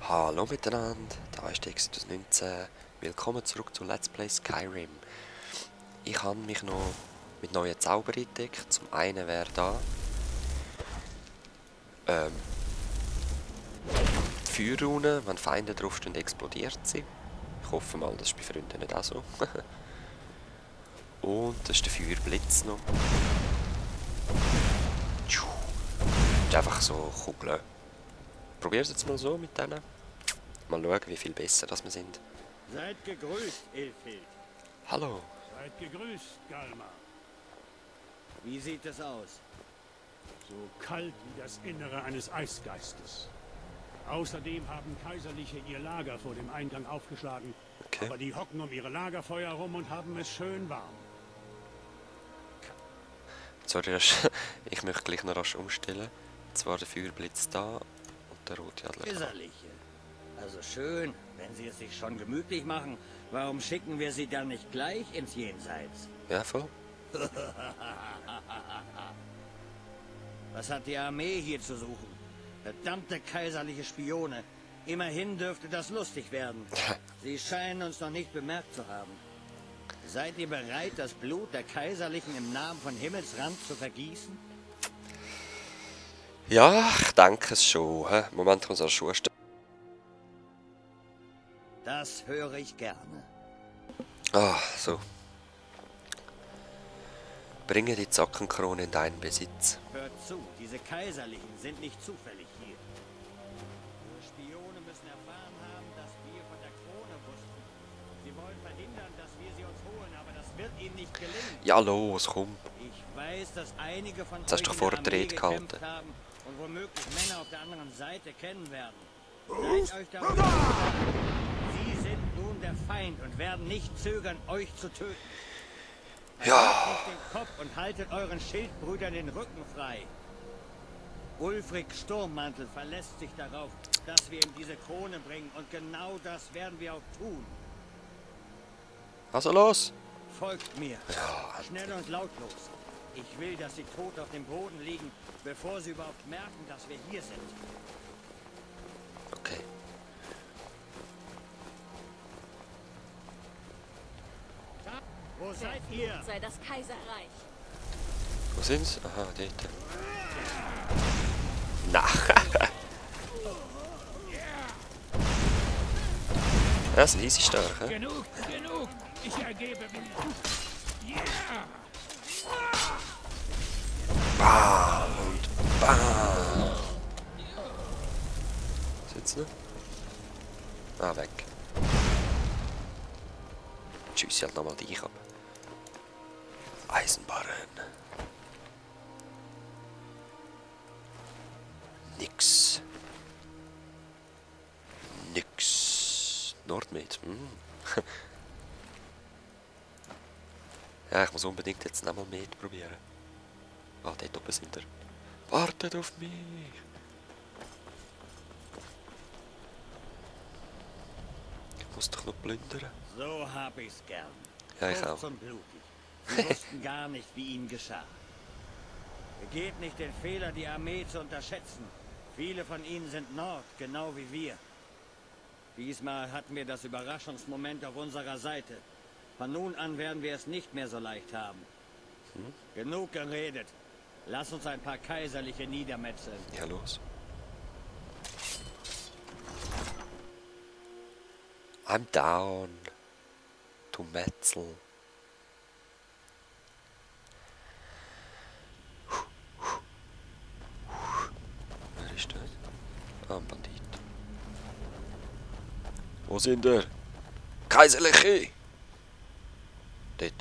Hallo miteinander, da ist Exodus 19. Willkommen zurück zu Let's Play Skyrim. Ich habe mich noch mit neuen Zaubern entdeckt. Zum einen wäre da die Feuerrune, wenn Feinde draufstehen, explodiert sie. Ich hoffe mal, das ist bei Freunden nicht auch so. Und das ist der Feuerblitz noch. Das ist einfach so Kugeln. Probier es jetzt mal so mit denen. Mal schauen, wie viel besser das wir sind. Seid gegrüßt, Ilfhild. Hallo. Seid gegrüßt, Galmar. Wie sieht es aus? So kalt wie das Innere eines Eisgeistes. Außerdem haben Kaiserliche ihr Lager vor dem Eingang aufgeschlagen. Okay. Aber die hocken um ihre Lagerfeuer rum und haben es schön warm. Sorry, ich möchte gleich noch rasch umstellen. Jetzt war der Feuerblitz da und der rote Adler. Kaiserliche. Also schön, wenn sie es sich schon gemütlich machen. Warum schicken wir sie dann nicht gleich ins Jenseits? Ja, voll. Was hat die Armee hier zu suchen? Verdammte kaiserliche Spione. Immerhin dürfte das lustig werden. Sie scheinen uns noch nicht bemerkt zu haben. Seid ihr bereit, das Blut der Kaiserlichen im Namen von Himmelsrand zu vergießen? Ja, ich denke es schon. He? Moment, ich muss an den Schuh stehen. Das höre ich gerne. Ah, so. Bringe die Zackenkrone in deinen Besitz. Hört zu, diese Kaiserlichen sind nicht zufällig hier. Ihre Spione müssen erfahren haben, dass wir von der Krone wussten. Sie wollen verhindern, dass wir sie uns holen, aber das wird ihnen nicht gelingen. Ja, los, komm. Ich weiß, dass einige von Jetzt hast du doch euch in vorher der die Armee Rede gekämpft gehalten. haben und womöglich Männer auf der anderen Seite kennen werden. Seid euch darüber bewusst, sie sind nun der Feind und werden nicht zögern, euch zu töten. Ja. Haltet den Kopf und haltet euren Schildbrüdern den Rücken frei. Ulfric Sturmmantel verlässt sich darauf, dass wir ihm diese Krone bringen. Und genau das werden wir auch tun. Also los. Folgt mir. Schnell und lautlos. Ich will, dass sie tot auf dem Boden liegen, bevor sie überhaupt merken, dass wir hier sind. Okay. Wo seid ihr? Sei das Kaiserreich. Wo sind sie? Aha, dort. Na. Das ist easy stark, hä? Genug, genug! Ich ergebe mich. Bam und bam. Sitzt noch? Ah, weg. Tschüss, halt nochmal dich ab. Eisenbarren. Nix. Nix. Nordmed. Ja, ich muss unbedingt jetzt nochmal Med probieren. Ah, dort oben sind wir. Wartet auf mich! Ich muss doch noch plündern. So hab ich's gern. Ja, ich Kurz auch. und blutig. Sie wussten gar nicht, wie ihnen geschah. Begeht nicht den Fehler, die Armee zu unterschätzen. Viele von ihnen sind Nord, genau wie wir. Diesmal hatten wir das Überraschungsmoment auf unserer Seite. Von nun an werden wir es nicht mehr so leicht haben. Genug geredet. Lass uns ein paar Kaiserliche niedermetzeln. Ja, los. I'm down. To Metzel. Wer ist das? Ah, ein Bandit. Wo sind wir? Kaiserliche! Dort.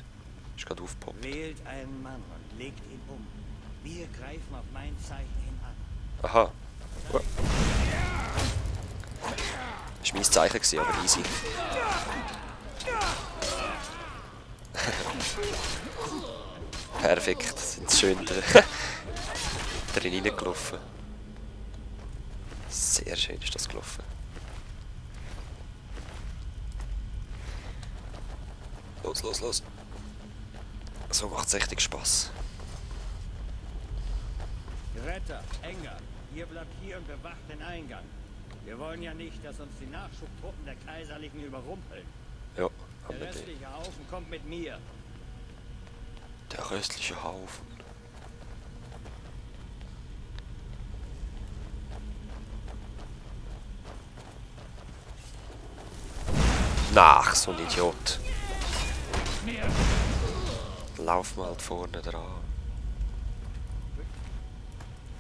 Ist gerade aufgepoppt. Wählt einen Mann und legt ihn um. Wir greifen auf mein Zeichen hin an. Aha. Oh. Das war mein Zeichen, gewesen, aber easy. Perfekt, sind schön drin reingelaufen. Sehr schön ist das gelaufen. Los, los, los. So macht es richtig Spaß. Retter, Enger, ihr bleibt hier und bewacht den Eingang. Wir wollen ja nicht, dass uns die Nachschubtruppen der Kaiserlichen überrumpeln. Ja, haben Der wir den. restliche Haufen kommt mit mir. Der restliche Haufen. Nach, so ein Idiot. Lauf mal halt vorne dran.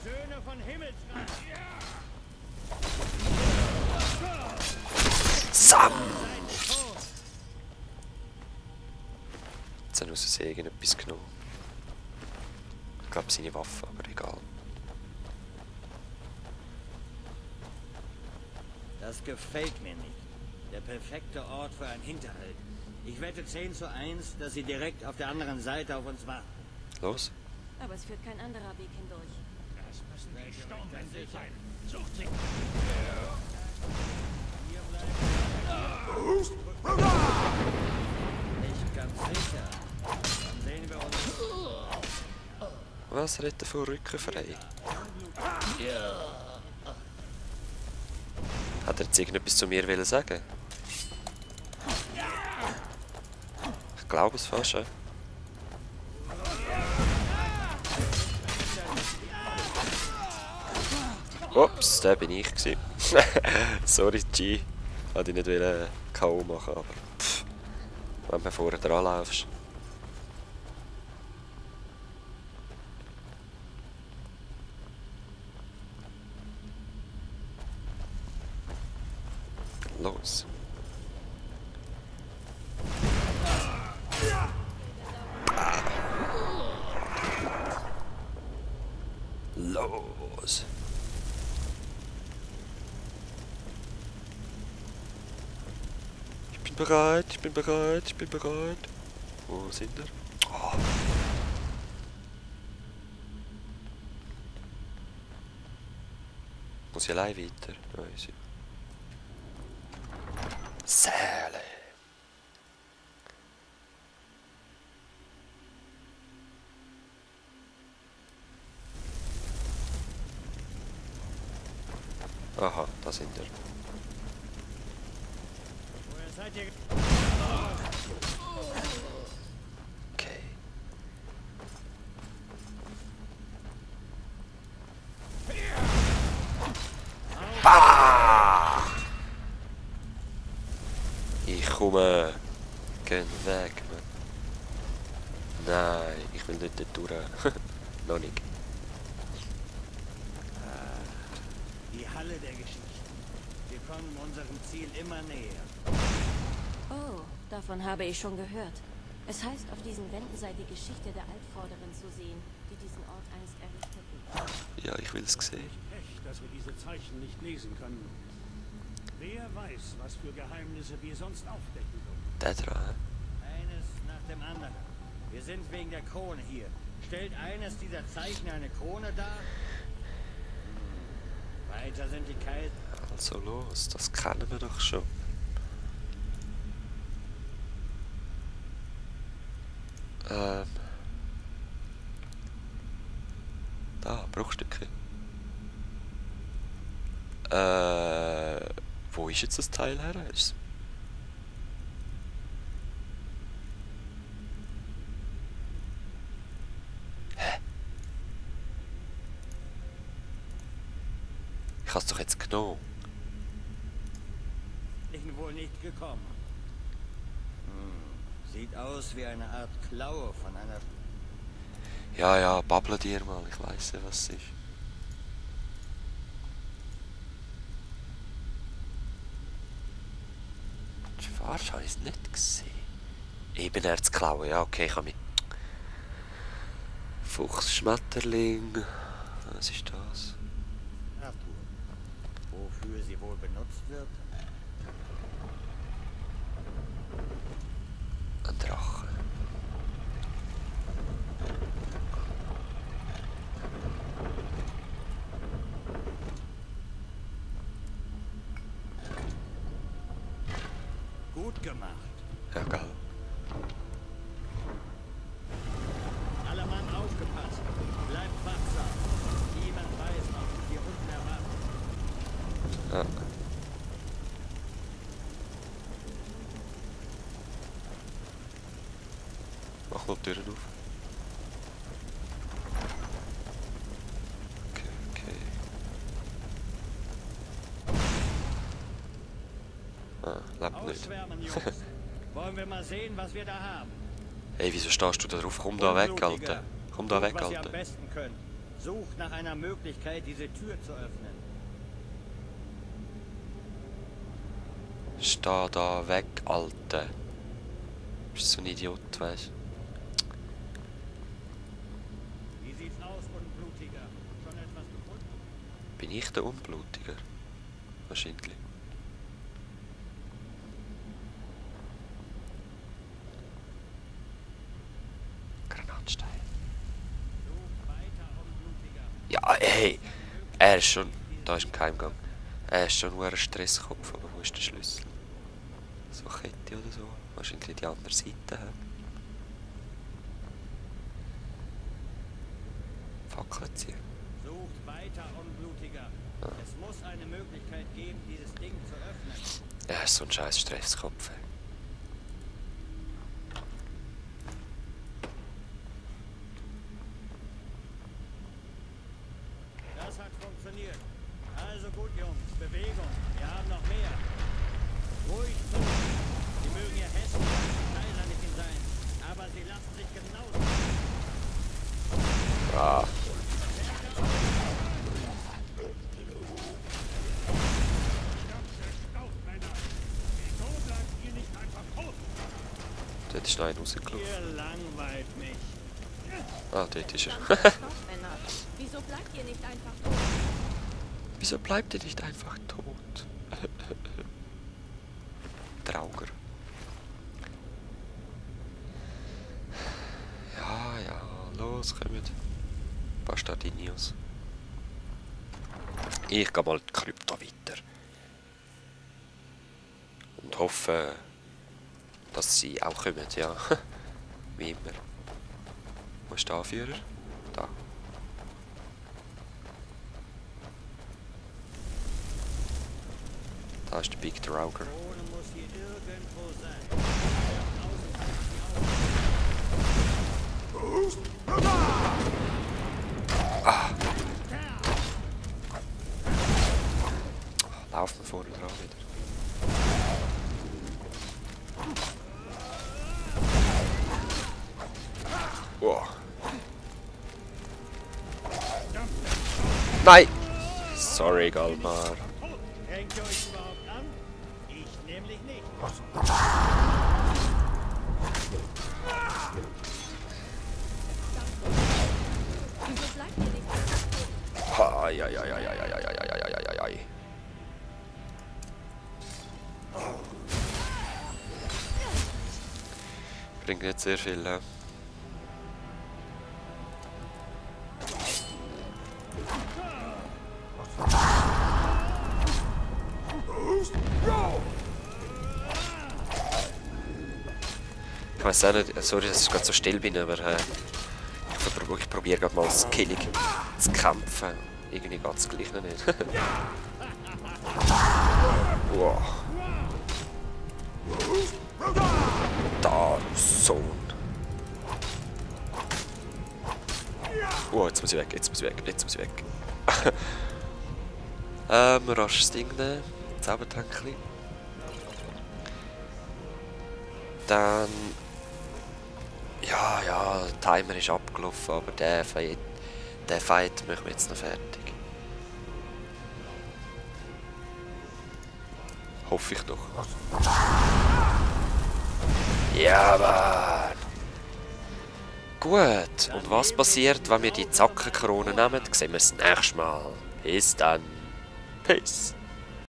Söhne von Himmelsreich! Sam! Jetzt haben wir aus Versehen irgendetwas genommen. Ich glaube seine Waffe, aber egal. Das gefällt mir nicht. Der perfekte Ort für einen Hinterhalt. Ich wette 10:1, dass sie direkt auf der anderen Seite auf uns warten. Los? Aber es führt kein anderer Weg hindurch. Das müssen die Sturmwände sein. Sucht sie. Nicht ganz sicher. Dann sehen wir uns. Was redet er von Rücken frei? Hat er jetzt irgendetwas zu mir wollen sagen? Ich glaube es fast schon. Ups, der bin ich gewesen. Sorry G. Wollte ich nicht wollen K.O. machen, aber pff, wenn du vorher dran laufst. Los. Los. Ich bin bereit, ich bin bereit, ich bin bereit. Wo sind wir? Oh. Muss ich allein weiter? Nein, Säle. Aha, da sind wir. Woher seid ihr? Okay. Ah! Ich komme. Geh weg, Mann. Nein, ich will nicht dort durch. Noch nicht. Die Halle der Geschichte. Wir kommen unserem Ziel immer näher. Oh, davon habe ich schon gehört. Es heißt, auf diesen Wänden sei die Geschichte der Altvorderen zu sehen, die diesen Ort einst errichteten. Ja, ich will es sehen. Pech, dass wir diese Zeichen nicht lesen können. Wer weiß, was für Geheimnisse wir sonst aufdecken würden. Der dran. Eines nach dem anderen. Wir sind wegen der Krone hier. Stellt eines dieser Zeichen eine Krone dar? Weiter sind die Kaiser. Also los, das kennen wir doch schon. Da, Bruchstücke. Wo ist jetzt das Teil her? Ist Hä? Ich hab's doch jetzt genommen. Ich bin wohl nicht gekommen. Sieht aus wie eine Art Klaue von einer... Ja, ja, babble dir mal, ich weiss ja, was es ist. Schwarz habe ich es nicht gesehen. Ebenerzklaue, ja, okay, ich habe mit. Fuchsschmetterling. Was ist das? Statue. Wofür sie wohl benutzt wird? Ein Drache. Gut gemacht. Ja, geil. Alle Mann aufgepasst. Bleibt wachsam. Niemand weiß, was uns hier unten erwartet. Ja. mal die Türen auf. Okay, okay. Ah, lebt nicht. Ausschwärmen, Jungs. Wollen wir mal sehen, was wir da haben? Hey, wieso stehst du da drauf? Komm da weg, Alter. Komm da Tut, weg, was ihr am Alter. besten könnt. Sucht nach einer Möglichkeit, diese Tür zu öffnen. Steh da weg, Alter. Bist so ein Idiot, weißt du? Wie sieht's aus, Unblutiger? Schon etwas gefunden? Bin ich der Unblutiger? Wahrscheinlich. Granatstein. Sucht weiter, Unblutiger. Ja, hey! Er ist schon... Da ist im Geheimgang. Er ist schon nur ein Stresskopf, aber wo ist der Schlüssel? So Kette oder so? Wahrscheinlich die andere Seite. Fackel ziehen. Sucht weiter, Unblutiger. Es muss eine Möglichkeit geben, dieses Ding zu öffnen. Er ist so ein scheiß Stresskopf. Ey. Das hat funktioniert. Also gut, Jungs. Bewegung. Wir haben noch mehr. Ruhig zu. Sie mögen ja hässlich und kaiserlich sein, aber sie lassen sich genauso. Ah. Dort ist noch einer rausgelaufen. Ihr langweilt mich. Ah, dort ist er. Stoffmänner. Wieso bleibt ihr nicht einfach tot? Wieso bleibt ihr nicht einfach tot? Trauger. Ja, ja, los, kommt. Bastardinios. Ich gehe mal die Krypto weiter. Und hoffe, dass sie auch kommen, ja. Wie immer. Wo ist der Anführer? Da. Da ist der Big Drauger. Ohne muss hier irgendwo sein. Laufen wir vorne dran wieder. Wow. Nein! Sorry, Galmar. Hängt ihr euch überhaupt an? Ich nämlich nicht. Wieso bleibt ihr nicht einfach tot? Ai, ai, ai, ai, ai, ai, ai, ai, ai, ai, ai. Bringt nicht sehr viel, ne? Ich weiß auch nicht, sorry, dass ich gerade so still bin, aber ich probiere gerade mal skillig zu kämpfen. Irgendwie geht es gleich noch nicht. Wow. Da, Sohn. Jetzt muss ich weg, jetzt muss ich weg, jetzt muss ich weg. Rasch das Ding nehmen. Zaubertränkchen. Dann... Ja, der Timer ist abgelaufen, aber der Fight machen wir jetzt noch fertig. Hoffe ich doch. Ja, Mann! Gut, und was passiert, wenn wir die Zackenkrone nehmen? Sehen wir das nächste Mal. Bis dann. Peace.